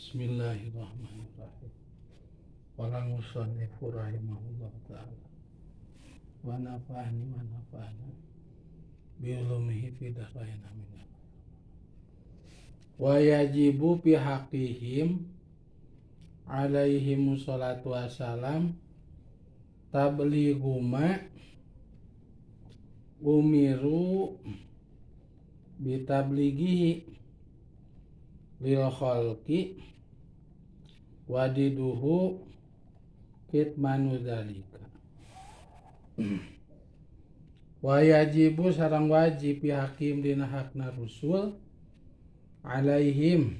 Bismillahirrahmanirrahim. Qala al-musannifu rahimahullah ta'ala wa nafa'ani wa nafa'ana bi ulumihi fi dahrain amin. Wa yajibu bi haqqihim alaihimu salatu wassalam tablighu ma umiru bi tablighihi lil khalqi wadiduhu kitmanu dzalika. Wa yajibu sareng wajib bi hakim dina hakna rusul alaihim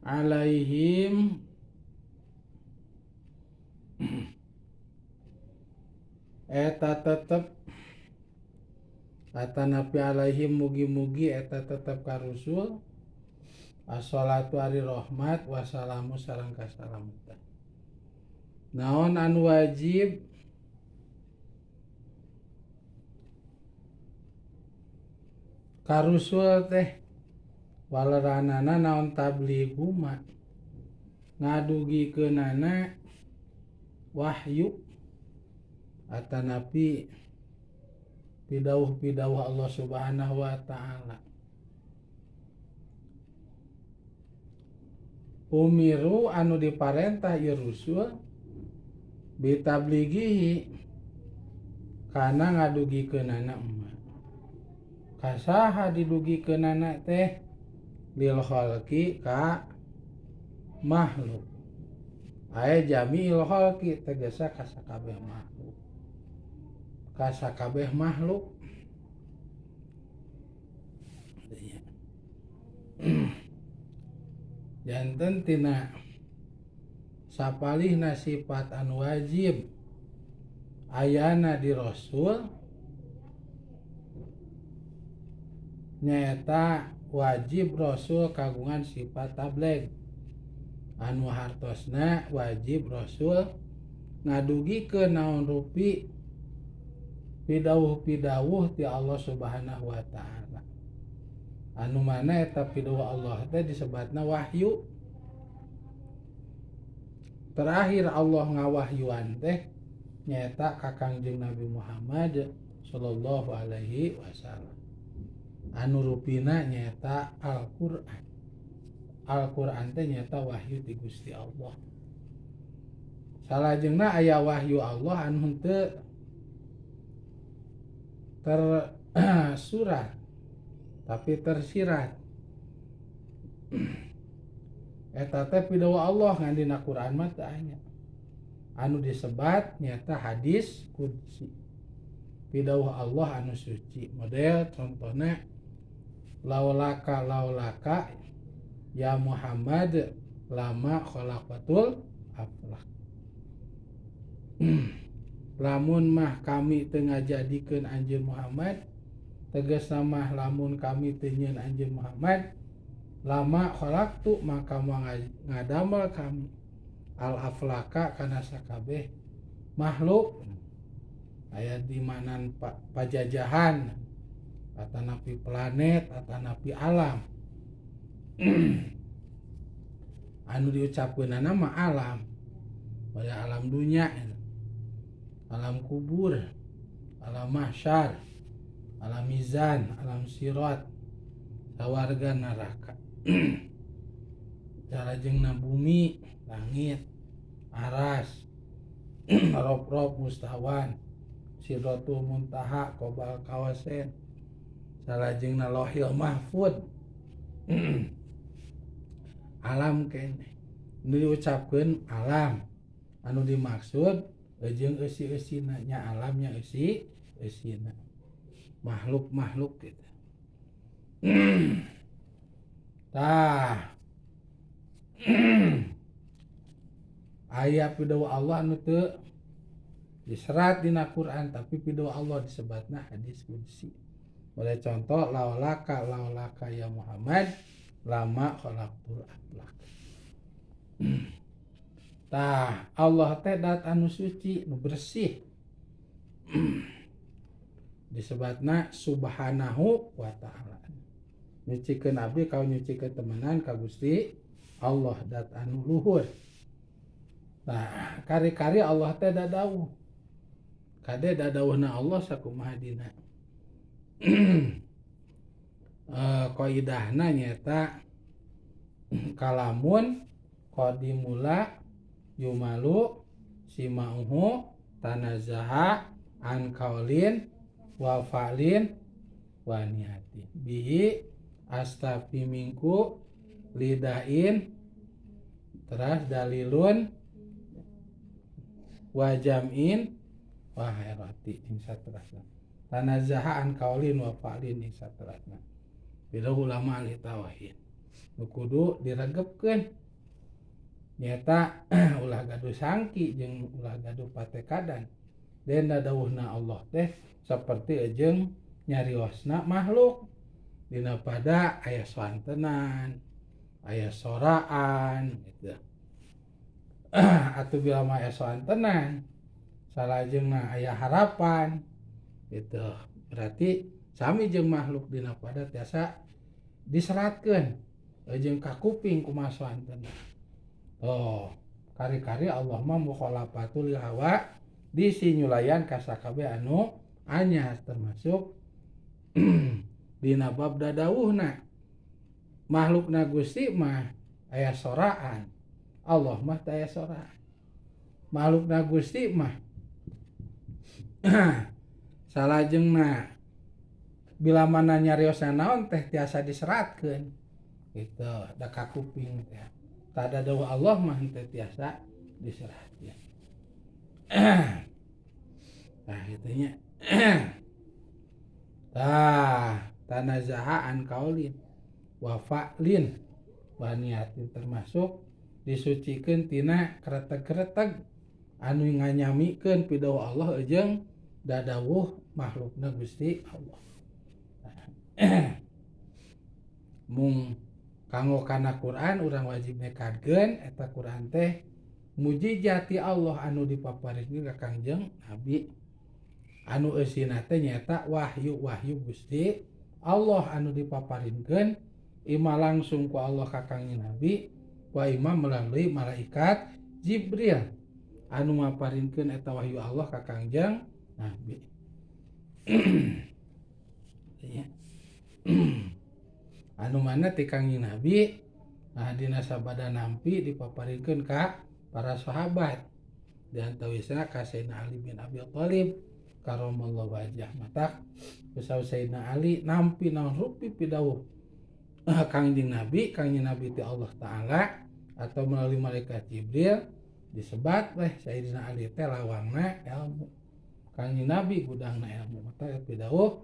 alaihim eta tetep atanapi alaihim mugi-mugi eta tetep ka rusul assalatu ari rahmat wassalamu sareng kasalamatan. Naon anu wajib ka rusul teh waleranana naon tablighu ma ngadugikeunana wahyu atanapi pidauh-pidauh Allah Subhanahu wa ta'ala. Umiru anu diparentah ieu rusul bitablighihi kana ngadugikeunana emma. Kasaha didugikeunana teh lil khalqi ka makhluk. Ae jami'il khalqi tegesa ka sakabeh makhluk. Ka sakabeh makhluk. Janten tina sapalihna sifat anu wajib ayana di rasul nyaeta wajib rasul kagungan sifat tabligh anu hartosna wajib rasul ngadugikeun naon rupi pidauh-pidauh ti Allah Subhanahu wa ta'ala. Anu mana eta pidauh Allah teh disebatna wahyu. Terakhir Allah ngawahyuan teh nyaeta ka Kangjeng Nabi Muhammad sallallahu alaihi wasallam. Anu rupina nyaeta Al-Qur'an. Al-Qur'an teh nyaeta wahyu ti Gusti Allah. Salajengna aya wahyu Allah anu henteu tersurat tapi tersirat. Eta teh pidauh Allah ngan dina Quran mah teu aya. Anu disebat nyaeta hadis qudsi. Pidauh Allah anu suci. Model contohna laulaka laulaka ya Muhammad lama khalaqatul aflak. Lamun mah kami teu ngajadikeun anjeun Muhammad, tegasna mah lamun kami teu nyieun anjeun Muhammad, lama khalaqtu maka moal ngadamel kami al aflaka kana sakabeh makhluk. Aya di manan pajajahan atanapi planet atanapi alam. Anu diucapkeunana mah alam, aya alam dunya, alam kubur, alam mahsyar, alam mizan, alam sirat, sawarga neraka. Salajengna bumi, langit, aras, rob-rob mustawan, sidratul muntaha, qobal kawasen, salajengna lohil mahfud. Alam keneh nu diucapkeun alam, anu dimaksud jeung eusi-eusina nya alamnya eusi-eusina makhluk-makhluk gitu. Tah aya pidauh Allah anu teu diserat dina Quran tapi pidauh Allah disebatna hadis qudsi. Oleh contoh laulaka laulaka ya Muhammad lama khalaqtul aflak. Tah Allah teh dat anu suci nu bersih. Disebatna subhanahu wa ta'ala. Nyucikeun abdi kau nyucikeun temenan ka Gusti Allah dat anu luhur. Nah, kari-kari Allah teh dadawuh. Kade dadawuhna Allah sakumaha dina kaidahna nyaeta kalamun qadimula yumalu sima'uhu tanazaha an qaulin wa fa'lin wa niyatin bihi astafi minku lidain teras dalilun wa jam'in wa hairati jeung saterasna tanazaha an qaulin wa fa'lin jeung saterasna. Bila ulama ahli tauhid nu kudu diregepkeun nyaeta ulah gaduh sangki jeung ulah gaduh patekadan den dadawuhna Allah teh saperti jeung nyariosna makhluk dina pada aya soantenan aya soraan gitu. Atuh bila mah aya soantenan salajengna aya harapan gitu, berarti sami jeung makhluk dina pada tiasa diseratkeun jeung ka kuping kumaha soantenan. Oh, kari-kari Allah mah mukhalafatul hawa disinyulayan ka sakabeh anu anyar termasuk dina bab dadawuhna. Makhlukna Gusti mah aya soraan, Allah mah teu aya soraan. Makhlukna Gusti mah salajengna bila mana nyariosna naon teh tiasa diseratkeun gitu da ka kuping teh. Tada dawuh Allah mah henteu tiasa diseratkeun. Tah kitu nya. Tah tanazaha an qaulin wa fa'lin wa niyatin termasuk disucikeun tina kreteg-kreteg anu nganyamikeun pidawuh Allah jeung dadawuh makhlukna Gusti Allah. Mung kanggo kana Quran urang wajib nekadkeun eta Quran teh mujizat ti Allah anu dipaparikeun ka Kangjeng Nabi anu eusina teh nyaeta wahyu-wahyu Gusti Allah anu dipaparinkeun ima langsung ku Allah ka Kangjeng Nabi wa ima melalui malaikat Jibril anu maparinkeun eta wahyu Allah ka Kangjeng Nabi. Ya. Anu mana ti Kangjeng Nabi nah dina sabada nampi dipaparinkeun ka para sahabat dan tawisna ka Sayyidina Ali bin Abi Thalib karamallahu wajah. Matak usaha Sayyidina Ali nampi naon rupi pidawuh Kangjeng Nabi, Kangjeng Nabi ti Allah Ta'ala atau melalui malaikat Jibril disebat weh Sayyidina Ali teh lawangna ilmu, Kangjeng Nabi gudangna ilmu. Matak pidawuh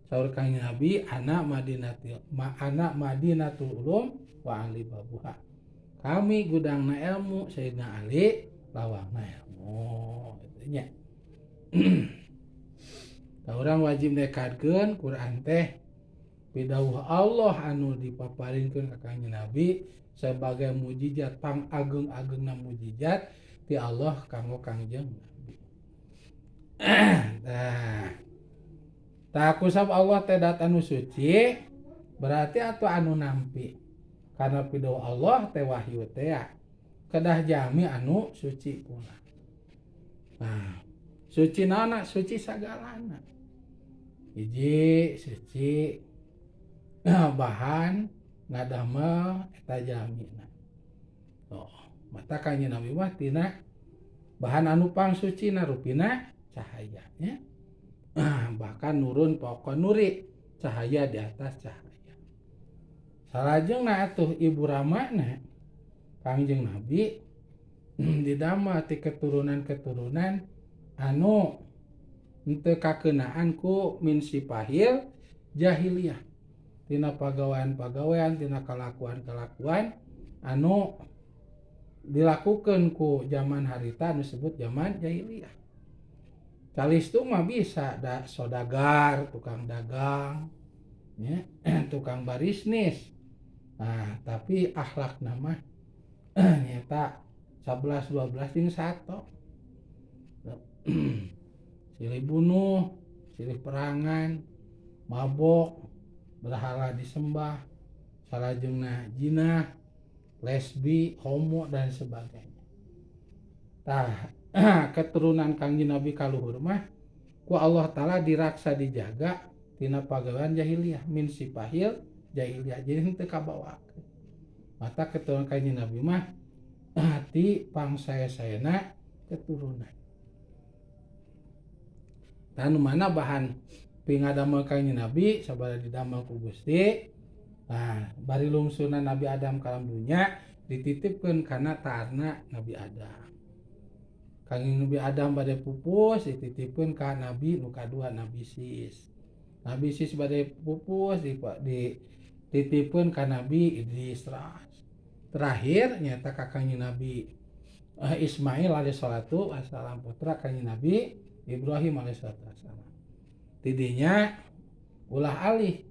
saur Kangjeng Nabi ana madinatil ma ana madinatul ulum wa ahli babuha. Kami gudangna ilmu, Sayyidina Ali lawangna ilmu kitu nya. Tah urang wajib nekadkeun Quran teh pidawuh Allah anu dipaparinkeun ka Kangjeng Nabi sebagai mujizat pangageung-ageungna mujizat ti Allah kanggo Kangjeng Nabi. Tah tah kusab Allah teh dat anu suci berarti atuh anu nampi karena pidawuh Allah teh wahyu teh kedah jami anu suci pula. Nah, suci naonna? Suci sagalana. Hiji suci bahan ngadamel eta jamina. Oh, mata Kangjeng Nabi mah tina bahan anu pangsucina rupina cahaya nya. Bahkan nurun pokok nuri cahaya di atas cahaya. Salajengna atuh ibu ramana Kangjeng Nabi didamel ti keturunan-keturunan anu henteu kakeunaan ku min sipahil jahiliyah, tina pagawean-pagawean, tina kalakuan-kalakuan anu dilakukeun ku zaman harita anu disebut zaman jahiliyah. Calistu mah bisa da sodagar, tukang dagang, ya, tukang barisnis. Nah, tapi akhlakna mah nyata 11 12 jeung 1. Silih bunuh, silih perangan, mabok, Berhala disembah, salajengna jinah, lesbi, homo dan sebagainya. Tah keturunan Kangjeng Nabi kaluhur mah ku Allah Ta'ala diraksa dijaga tina pagawean jahiliyah min sipahil jahiliyah, jadi henteu kabawakeun. Mata keturunan Kangjeng Nabi mah ti pangsaya-sayana keturunan. Tah nu mana bahan pingadamel Kangjeng Nabi sabada didamel ku Gusti. Nah, bari lungsuna Nabi Adam ka alam dunya dititipkeun kana taarna Nabi Adam. Kangjeng Nabi Adam bade pupus dititipkeun ka Nabi nu kadua, Nabi Sis. Nabi Sis bade pupus dititipkeun ka Nabi Idris. Terakhir nyata ka Kangjeng Nabi Ismail alaihi salatu wassalam, putra Kangjeng Nabi Ibrahim alaihi salatu wassalam. Tidinya ulah alih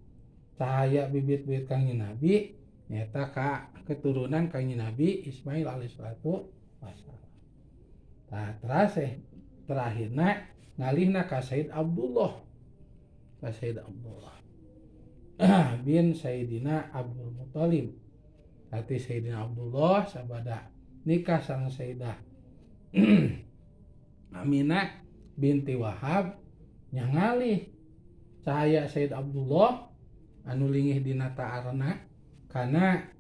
cahaya bibit-bibit Kangjeng Nabi nyata ka keturunan Kangjeng Nabi Ismail alaihi salatu wassalam. Nah, terakhirna ngalihna ka Sayyid Abdullah. Ka Sayyid Abdullah bin Sayyidina Abdul Muthalib. Tati Sayyidina Abdullah sabada nikah sareng Sayyidah Aminah binti Wahab, nya ngalih cahaya Sayyid Abdullah anu lingih dina taarna kana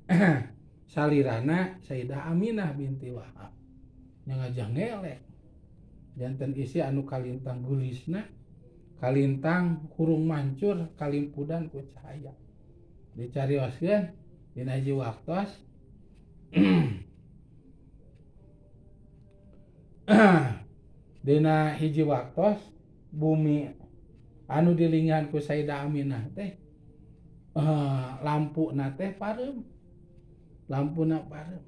salirana Sayyidah Aminah binti Wahab. Nya ngajangelek janten isi anu kalintang gulisna, kalintang hurung mancur, kalimpudan ku cahaya. Dicarioskeun dina hiji waktos dina hiji waktos bumi anu dilingihan ku Sayyidah Aminah teh lampuna teh pareum, lampuna pareum.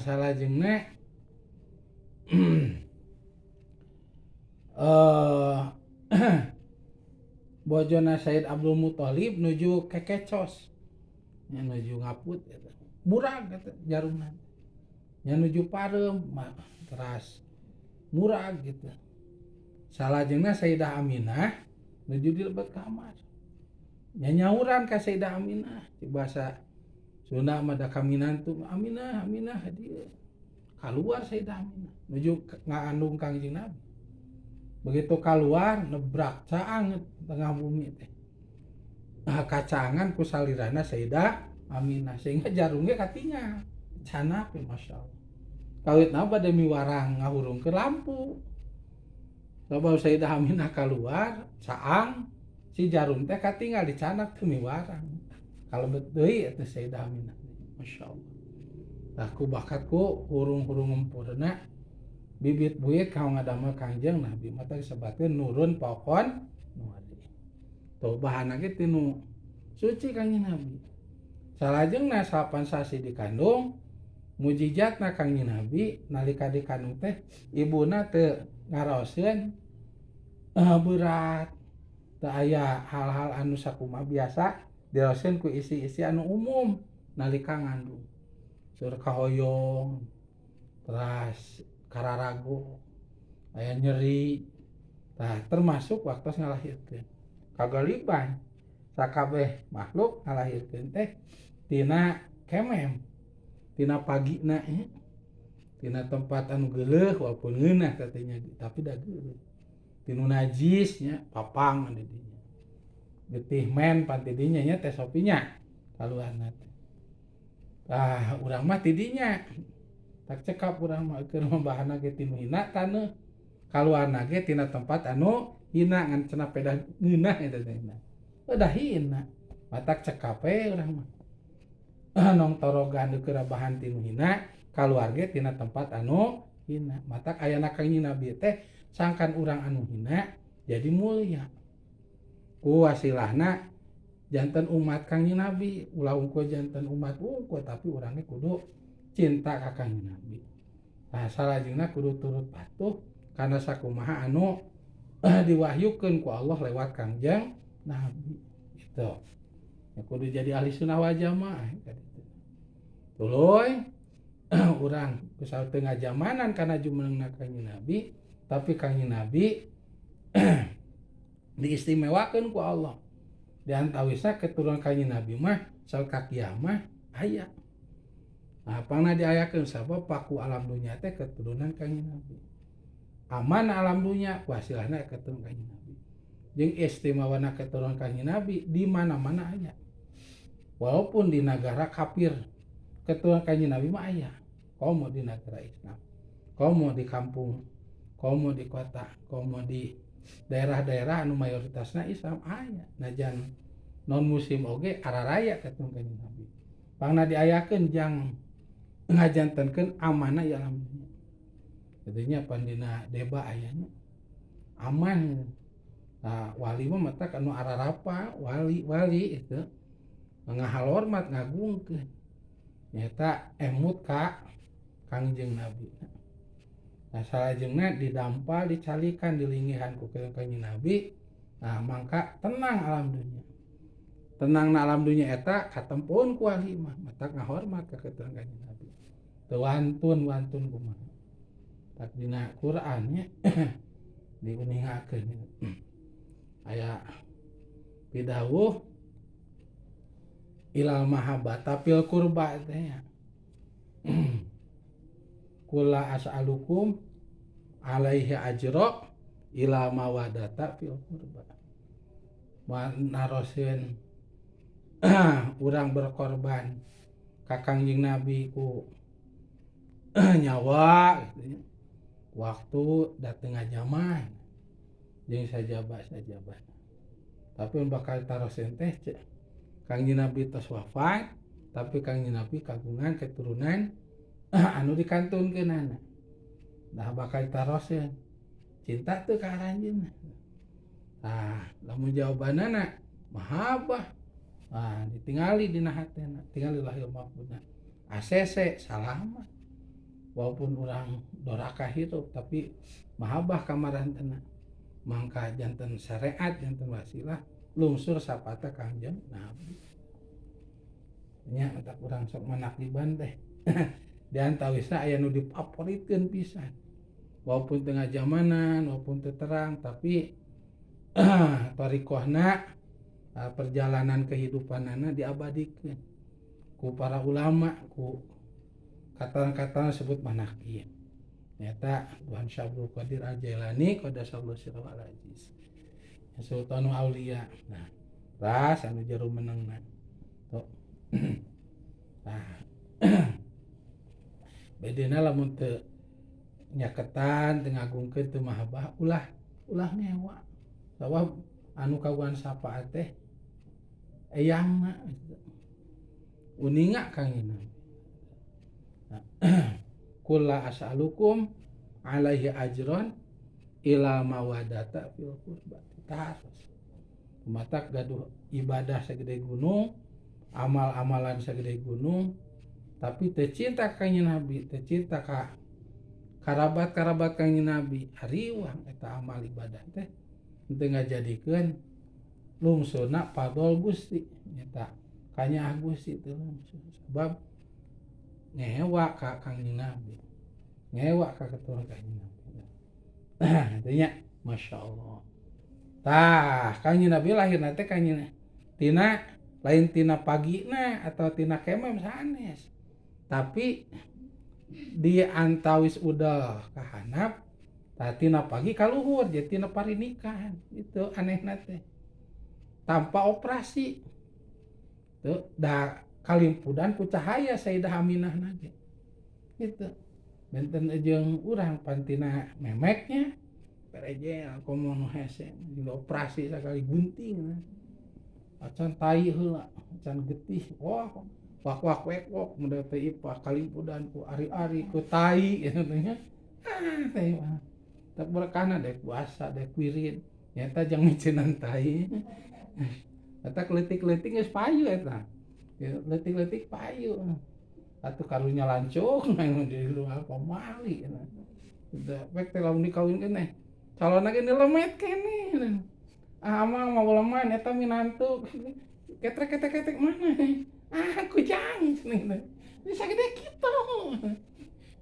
Salajengna bojona Sayyid Abdul Muthalib nuju kekecos, nya nuju ngaput eta, murag eta jarumna, nya nuju pareum teras murag gitu. Salajengna Sayyidah Aminah nuju di lebet kamar, nya nyauran ka Sayyidah Aminah, di bahasa Sunda mah da kaminantu, Aminah, Aminah dieu. Kaluar Sayyidah Aminah nuju ngandung Kangjeng Nabi. Begitu kaluar nebrak caang tengah bumi teh. Nah, kacaangan ku salirana Sayyidah Aminah sehingga jarumnya katingal. Canak we, Masya Allah. Kawitna bade miwarang ngahurungkeun lampu. Sabab Sayyidah Aminah kaluar caang si jarum teh katingal dicanak teu miwarang. Kalebet deui eta Sayyidah Aminah. Masya Allah. Tah ku bakat ku hurung-hurung ngempurna bibit buit ka ngadamel Kangjeng Nabi mata disebatkeun nurun pokon nuari. Tuh bahana ge tinu suci Kangjeng Nabi. Salajengna 8 sasi dikandung, mujizatna Kangjeng Nabi nalika dikandung teh ibuna teu ngaraoskeun berat. Teu aya hal-hal anu sakumaha biasa diraoskeun ku isi-isi anu umum nalika ngandung. Sur kahoyong, teras kararago, aya nyeri. Tah termasuk waktu ngalahirkeun. Kagaliban sakabeh makhluk ngalahirkeun teh tina kemem, tina pagina nya, tina tempat anu geuleuh walaupun ngeunah katanya tapi da geuleuh. Tinu najis nya papang di dinya. Getih men pan ti dinya nya teh sopinya kaluarna teh. Tah urang mah ti dinya tak cekap urang mah keur mabahana ge tinu hina taneuh. Kaluarna ge tina tempat anu hina ngan cenah pedah ngeunah eta teh hina. Udah hina. Matak cekap we urang mah. Nong torogan keur bahan tinu hina, kaluar ge tina tempat anu hina. Matak ayana Kangjeng Nabi teh sangkan urang anu hina jadi mulia. Ku wasilahna janten umat Kangjeng Nabi, ulah unggul janten umat unggul tapi urangnya kudu cinta ka Kangjeng Nabi. Nah, salajengna kudu turut patuh kana sakumaha anu diwahyukeun ku Allah lewat Kangjeng Nabi gitu. Ya, kudu jadi ahli sunnah wal jamaah kitu. Tuluy urang kusal teu ngajamanan kana jumenengna Kangjeng Nabi, tapi Kangjeng Nabi diistimewakeun ku Allah. Di antawisna keturunan Kanjeng Nabi mah saur ka kiamah aya. Nah, pangna diayakeun sabab paku alam dunya teh keturunan Kanjeng Nabi. Aman alam dunya wasilahna keturunan Kanjeng Nabi. Jeung istimewana keturunan Kanjeng Nabi di mana-mana aya. Walaupun di negara kafir, keturunan Kanjeng Nabi mah aya. Komo di negara Islam, komo di kampung, komo di kota, komo di daerah-daerah anu mayoritasna Islam aya. Najan non muslim oge araraya keturunan Kanjeng Nabi. Pangna diayakeun jang ngajantenkeun amanah ya alam dunya. Jadinya pandina deba ayanya aman. Nah, wali mah matak anu ararapa wali-wali itu ngahalormat ngagungkeun. Nyata emut ka Kangjeng Nabi. Nah, salajengna didampal, dicalikan, dilinggihan ku Kangjeng Nabi. Nah, mangka tenang alam dunya. Tenang na alam dunya eta katempun ku wali mah, matak ngahormat ka keturunan Kangjeng Nabi. Teu wantun-wantun kumaha. Tak dina Quran nya diuningakeun. Aya pidawuh ilal mahabbata fil qurba teh nya. Kula as'alukum alaihi ajra ila mawadata fil qurba. Naroseun urang berkorban ka Kangjeng Nabi ku nyawa gitu nya. Waktu dateng ngajaman jeung sajaba-sajaba. Tapi bakal taroseun teh Kangjeng Nabi tos wafat, tapi Kangjeng Nabi kagungan keturunan anu dikantunkeunana. Nah bakal taroseun cinta teu ka aranjeunna. Nah, lamun jawabanana mahabbah. Nah, ditingali dina hatena, tingali lahir mahfudna. ACC salamat. Walaupun urang doraka hirup tapi mahabbah kamarantena. Mangka janten syariat, janten wasilah lungsur sapata Kangjeng Nabi. Nya matak urang sok manakdiban teh. Di antawisna aya nu difavoritkeun pisan. Walaupun tengah zamanan, walaupun teu terang, tapi thariqahna perjalanan kehidupanana diabadikeun ku para ulama, ku kata-kata sebut manaqib. Nyata Tuhan Syekh Abdul Qadir Al-Jailani qaddasallahu sirrahu al-aziz. Sultanul Aulia. Nah, ras anu jero menengna. Tuh. Nah. Bedena lamun teu nyaketan, teu ngagungkeun, teu mahabbah, ulah ulah ngewa. Sabab anu kagungan syafaat teh eyangna uninga Kangjeng Nabi. Kula as'alukum alaihi ajron ila mawadata fil qurba. Taros. Matak gaduh ibadah segede gunung, amal-amalan segede gunung, tapi teu cinta ka Kangjeng Nabi, teu cinta ka karabat-karabat Kangjeng Nabi, hariwang eta amal ibadah teh teu ngajadikeun lungsurna fadol Gusti nyata kanyaah Gusti teu lungsur sebab ngewa ka Kangjeng Nabi, ngewa ka keturunan Kangjeng Nabi. Artinya Masya Allah. Tah Kangjeng Nabi lahirna teh Kangjeng tina lain tina pagina atau tina kemem sanes, tapi di antawis udah kahanap tah tina pagi kaluhur jadi tina parinikan. Itu anehna teh tanpa operasi tuh da kalimpudan ku cahaya Sayyidah Aminah nage gitu. Benten jeung urang pantina memeknya perejel komo nu hese dioperasi sakali gunting acan tai heula acan getih wah wak wak wek wok muda teh ipah kalimpudan ku ari-ari ku tai gitu nya. Ah teh mah tak berkana dek puasa dek wirid nyata jang micenan tai eta leutik-leutik geus payu eta leutik-leutik payu atuh karunya lancung di luar pamali gitu pek teh lamun dikawinkeun teh calonna ge lemet keneh ah amang mau leman eta minantu ketrek ketrek ketrek mana ah kujang cenah ini sagede kitu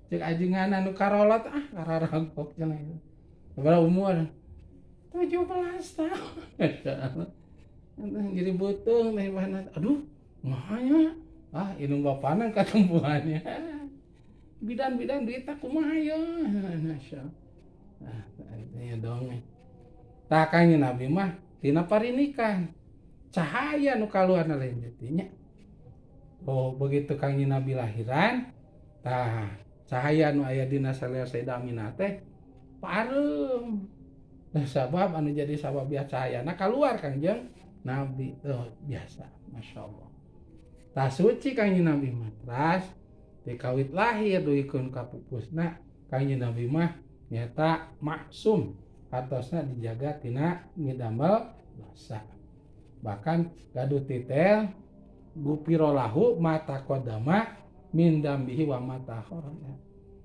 cek ajengan anu karolot ah kararagok cenah sabaraha umur 17 tahun. Jadi beuteung teh mana aduh mahanya ah indung bapana katempuhannya bidan-bidan duit kumaha ya masyaallah ah ya dong tah Kangjeng Nabi mah tina parinikan cahaya nu kaluarna lain jadinya. Oh begitu Kangjeng Nabi lahiran tah cahaya nu aya dina salea Sayyidah Aminah teh pareum. Nah sabab anu jadi sabab biar cahayana kaluar Kangjeng Nabi tuh biasa masyaallah. Tah suci Kangjeng Nabi mah teras dikawit lahir dugikeun ka pupusna Kangjeng Nabi mah nyata maksum hartosna dijaga tina ngidamel dosa. Bahkan gaduh titel gufirolahu ma taqaddama min dambihi wa ma ta'akhkhara.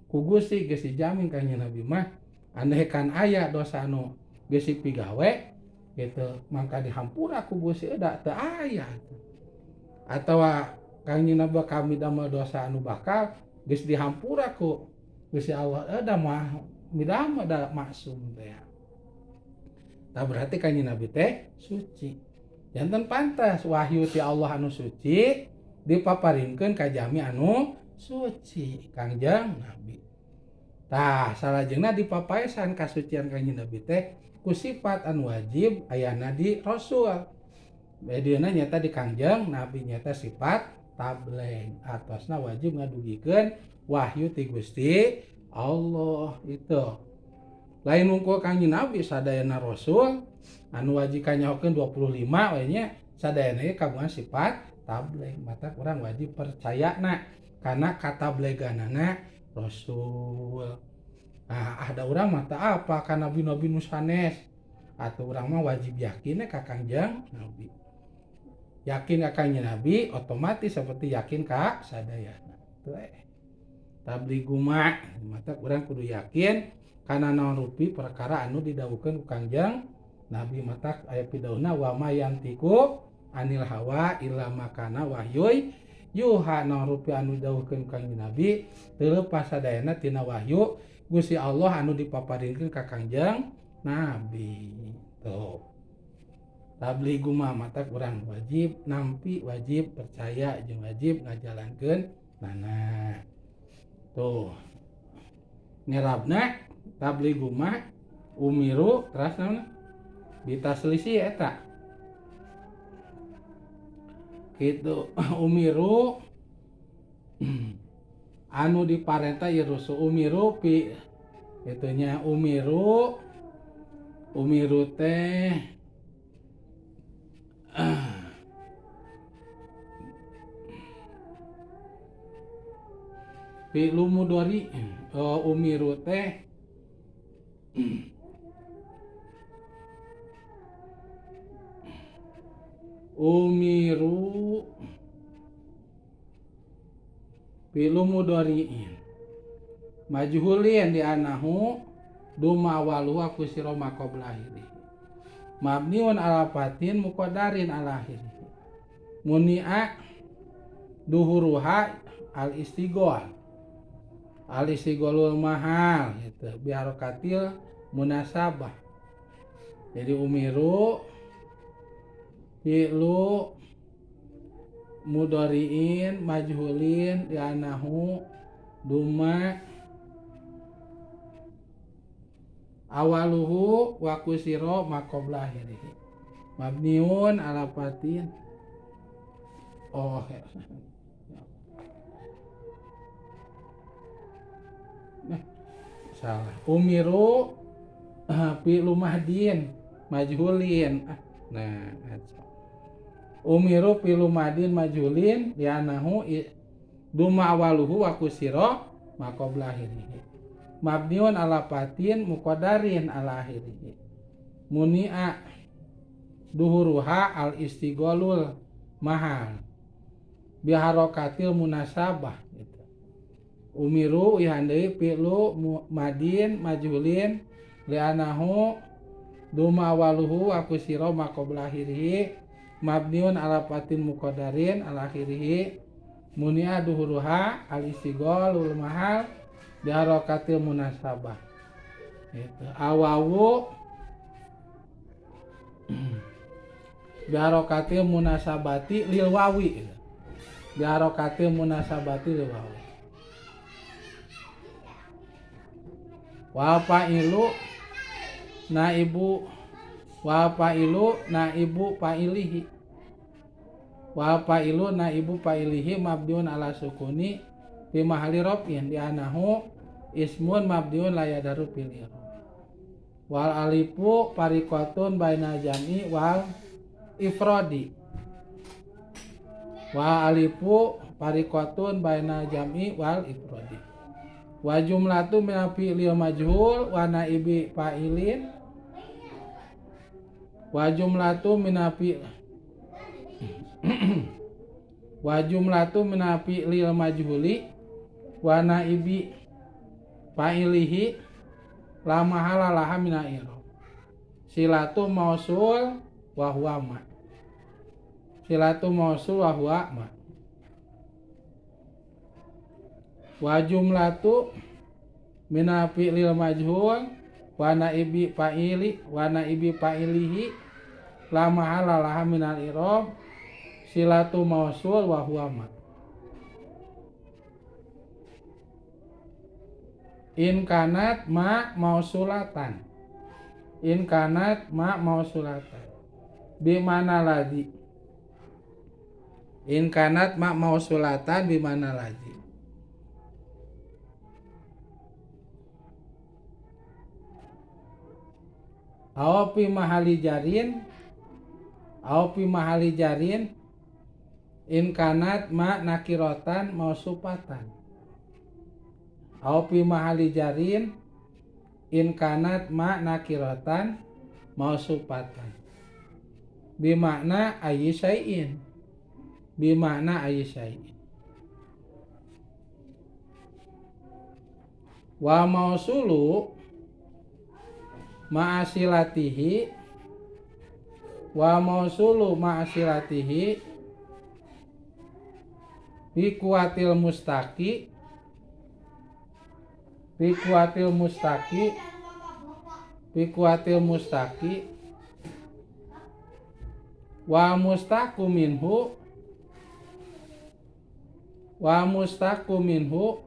Ku Gusti geus dijamin Kangjeng Nabi mah andaikan aya dosa anu geus dipigawe gitu mangka dihampura ku Gusti da teu aya. Atawa Kangjeng Nabi kami damel dosa anu bakal geus dihampura ku Gusti Allah da mah midamel da maksum teh. Tah berarti Kangjeng Nabi teh suci. Janten pantas wahyu ti Allah anu suci dipaparinkeun ka jami anu suci Kangjeng Nabi. Tah salajengna dipapaesan kasucian Kangjeng Nabi teh ku sifat anu wajib ayana di Rasul. Bedina nyata di Kangjeng Nabi nyata sifat tabligh atosna wajib ngadugikeun wahyu ti Gusti Allah itu. Lain wungkul Kangjeng Nabi sadayana Rasul anu wajib kanyahokeun 25 we nya sadayana ge kagungan sifat tabligh. Mata urang wajib percayana kana katableganana Rasul. Nah, ada urang mah teu apa ka nabi-nabi nu sanes. Atuh urang mah wajib yakin ka Kangjeng Nabi. Yakin ka Kangjeng Nabi otomatis seperti yakin ka sadayana. Tuh tabligh mah mata urang kudu yakin kana naon rupi perkara anu didawuhkeun ku Kangjeng Nabi. Mata aya pidauhna wa ma yantiqu anil hawa illa ma kana wahyuy yuha. Naon rupi anu didawuhkeun ku Kangjeng Nabi teu leupas sadayana tina wahyu Gusti Allah anu dipaparinkeun ka Kangjeng Nabi. Tuh. Tabligh mah mata urang wajib nampi, wajib percaya jeung wajib ngajalankeun nana. Tuh. Ngerabna tabligh mah umiru teras naon? Ditaslisi eta. Kitu umiru anu diparentah ieu rusul umiru pi itunya umiru umiru teh fi lumudori umiru teh umiru fi lumudoriin majhulin di anahu duma awalu aku siro maqabla akhirih mabniun ala fatin muqaddarin ala akhirih munia duhuruha al istighol al istigholul mahal gitu biharokatil munasabah. Jadi umiru fi'lu mudhari'in majhulin li'annahu duma awaluhu wa kusiro maqabla akhirih mabniun ala fatin. Oh nah, salah. Umiru fi'lu mahdin majhulin. Nah, umiru fi'lu mahdin majhulin li'annahu duma awaluhu wa kusiro maqabla akhirih mabniun ala fatin muqaddarin ala akhirih munia duhuruha al istigholul mahal biharokatil munasabah gitu. Umiru ihan deui fi'lu madin majhulin li'anahu duma awaluhu wa kusiro maqabla akhirih mabniun ala fatin muqaddarin ala akhirih munia duhuruha al istigholul mahal biharokatil munasabah gitu. Awawu Biharokatil munasabati lil wawi. Biharokatil munasabati lil wawi. Wa fa'ilu naibu wa fa'ilu naibu fa'ilihi. Wa fa'ilu naibu fa'ilihi mabniun ala sukuni fi mahali raf'in li'annahu ismun mabniun la yadaru fil i'rab. Wal alifu fariqatun baina jam'i wal ifradi. Wa alifu fariqatun baina jam'i wal ifradi. Wa jumlatu min fi'lil majhul wa naibi fa'ilin. Wa jumlatu min fi'il wa jumlatu min fi'lil majhuli wa naibi fa'ilihi la mahala laha min i'rab. Silatu mausul wa huwa ma. Silatu mausul wa huwa ma. Wa jumlatu min fi'lil majhul wa naibi fa'ili wa naibi fa'ilihi la mahala laha min al-i'rab silatu mausul wa huwa ma. In kanat ma mausulatan. In kanat ma mausulatan. Bi mana lagi? In kanat ma mausulatan bi mana lagi? Aw fi mahali jarin. Aw fi mahali jarin. In kanat ma nakiratan mausupatan. Aw fi mahali jarin. In kanat ma nakiratan mausupatan. Bimakna ayyi syai'in. Bimakna ayyi syai'in. Wa mausulu ma'asilatihi. Wa mausulu ma'asilatihi bi kuatil mustaqi. Bi kuatil mustaqi. Bi kuatil mustaqi. Wa mustaqu minhu. Wa mustaqu minhu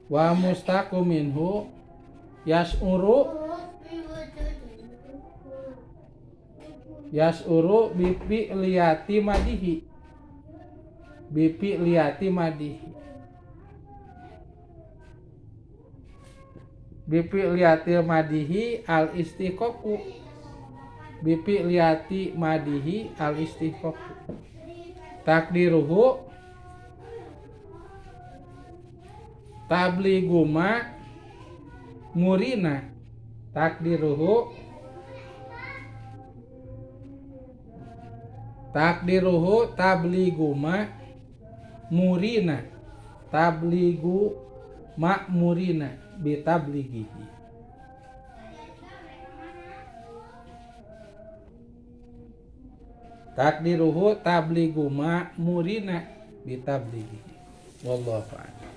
wa mustaqu minhu yas'uru yas'uru bipi liyati madihi. Bipi liyati madihi. Bipi liyati madihi al istiqoqu. Bipi liyati madihi al istiqoqu. Takdiruhu tabliguma murina. Takdiruhu takdiruhu tabliguma murina. Tabligu ma'murina bitablighihi. Takdiruhu tabligu ma'murina bitablighihi. Wallahu a'lam.